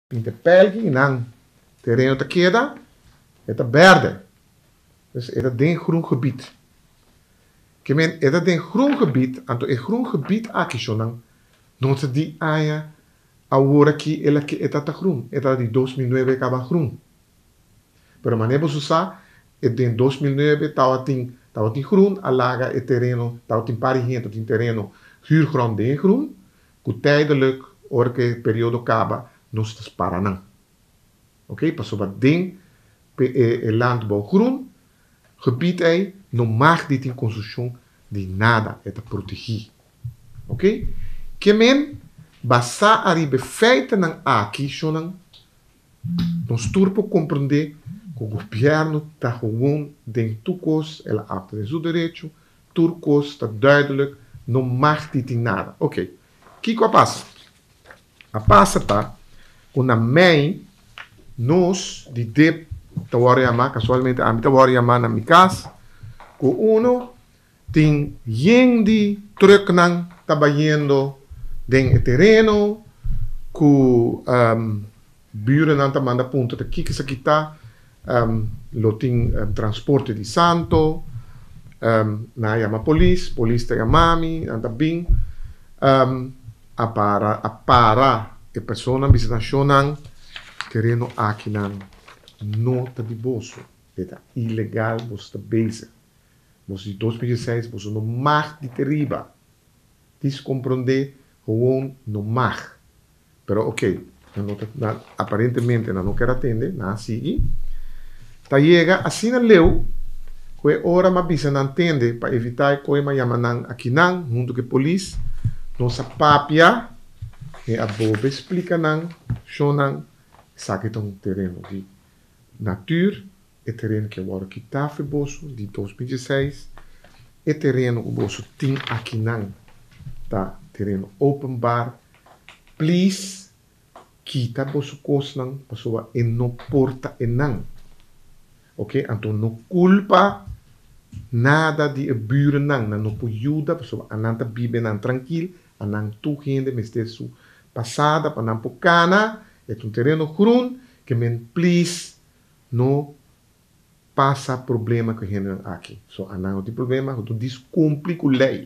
Pinta pèlki i nan tereno ta keda, e ta bèrdè. Dus e ta den groen gebied. Ke men e ta den groen gebied, anto e groen gebied aki shonnan no ta di aña awor aki el a e ta ta groen, e ta di 2009 e kaba groen. Pero manera boso sa, e den 2009 tabatin tabatin groen, a laga e tereno, tabatin par di hende tabatin tereno huurgrond den e groen, Ku tijdelijk ora ku e periodo kaba nos ta spara nan. Ok, pasobra den e landbouw groen gebied ei no mag di tin konstrukshon di nada, e ta protegí. Ok, ke men basá ariba e feitenan aki shonnan nos tur por komprendé ku gobièrnu ta gewoon den tur kos, el a aktua den su derecho, Tur kos ta duidelijk, no mag di tin nada. Ok, kiko a pasa? A pasa ta ku na mei nos di dip ta wòrdu yamá, kasualmente ami ta wòrdu yamá na mi kas, ku uno tin yen di trùknan ta bayendo den e tereno, ku burennan ta manda puntra ta kiko esaki ta, Lo tin transporte di santo. Nan a yama polis, polis ta yama mi, nan ta bin. A para, a para e personanan bisa nan shonnan, tereno akinan no ta di boso, e ta ilegal, boso ta bezig. Boso di 2016, boso no mag di te riba. Dis komprondé, gewoon no mag. Pero ok, nan no ta, nan aparentemente nan no ker a tende, nan a sigui. Ta yega asina leu ku e ora m'a bisa nan tende pa evitá e koe m'a yama nan akinan huntu ku e polis, nos a papia, e a bolbe splika nan, shonnan, esaki ta un tereno di natuur, e tereno ke a wòrdu kitá for boso di 2016, e tereno ku boso tin akinan ta tereno openbaar, Please kita boso kosnan pasobra e no por ta e nan. Ok, anto no kulpa nada di e burennan, nan no por yuda pasobra anan ta biba nan trankil, anan tur hende mester su pasada pa nan por kana, e ta un tereno groen, ke men please no pasa problema ku e hendenan aki. So anan no tin problema, bo ta diskumpli ku lei.